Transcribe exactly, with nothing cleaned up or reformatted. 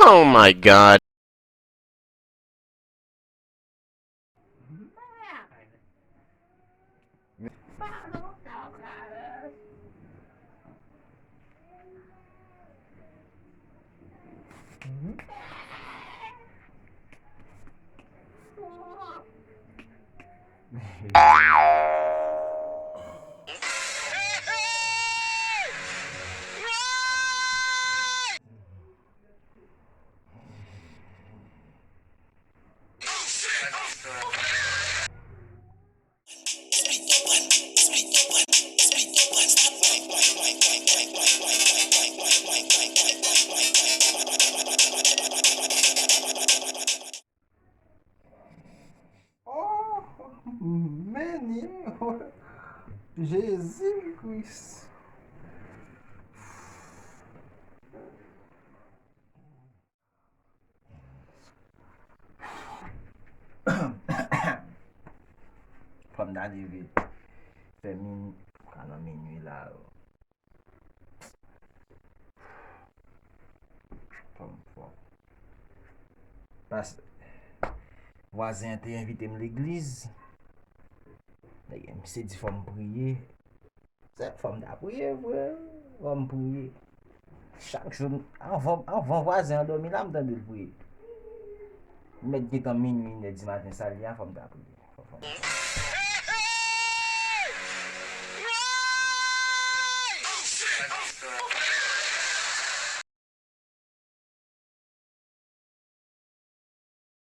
Oh my God. Oh, men ye. Jezi Kris. Fò m ta leve fè min, ka nan minui la. Fò m, fò m. Pas, vwazen an te envite m legliz. Misye di fò m priye. Se fò m ta priye vre, fò m priye. Chak jou, anvan, anvan vwazen an dòmi la, m tande l priye. Li mèt gentan minui, inè di maten, sa l ye a, fò m ta priye. Fò, fò m